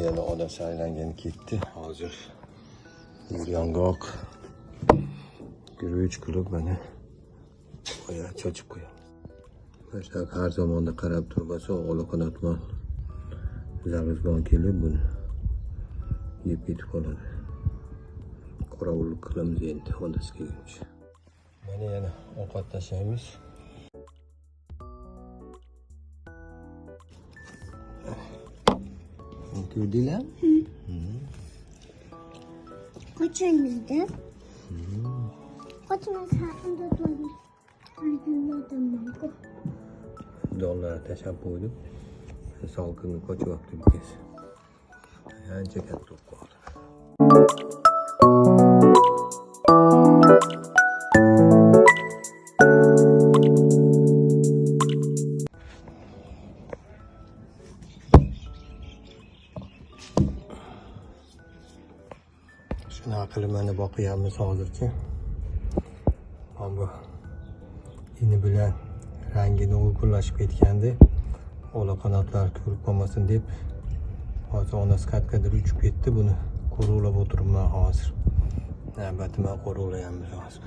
Yana onasi aylangani ketdi. Hozir yong'oq guruch qilib mana chochib qo'yamiz. Mana shunaqa har zamonda qarab turmasa, olaqanotmon zag'izbon kelib buni yeb ketib qoladi. Qorovullik qilamiz endi onasi kelguncha. Mana yana ovqat tashlaymiz. Ko'rdinglarmi? Qachon yeydi? Qochmasa unda o'ynadim. Donlarni tashlab qo'ydim. Salqinni qochyapti bittasi. Ancha katta bo'lib qoldi. Shunaqa qilib mana boqyapmiz hozircha. Mana bu ini bilan rangini uyqunlashib ketgandi. Olaqanotlar ko'rib qolmasin deb hozir onasi qayergadir uchib ketdi. Buni qo'riqlab o'tiribman hozir. Navbatni man qo'riqlayapmiz hozir.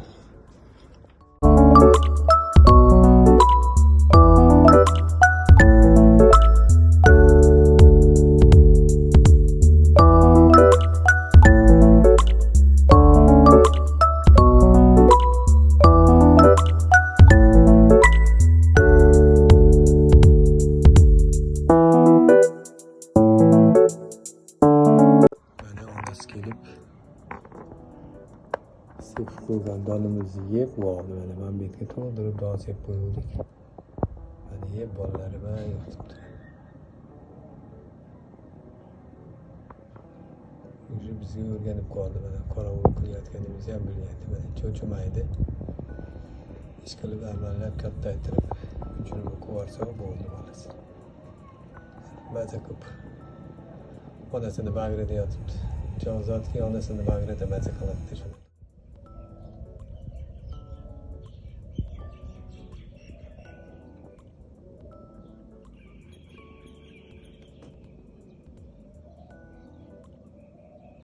Mana onasi kelib sepib qo'ygan donimizni yeb oldi. Mana mana bu yerga to'ldirib don sepib qo'yuvdik. Mana yeb bolalari bilan yotibdi. Уже bizga o'rganib qoldi. Mana qorovul qilayotganimizni ham bilyapti. Mana cho'chimaydi. Ish qilib amallab kattaytirib uchini qo'yarsa bo'ldi bolasi. Maza qilib onasini bag'rida yotibdi. Jonzotki onasini bag'rida maza qiladi shuni.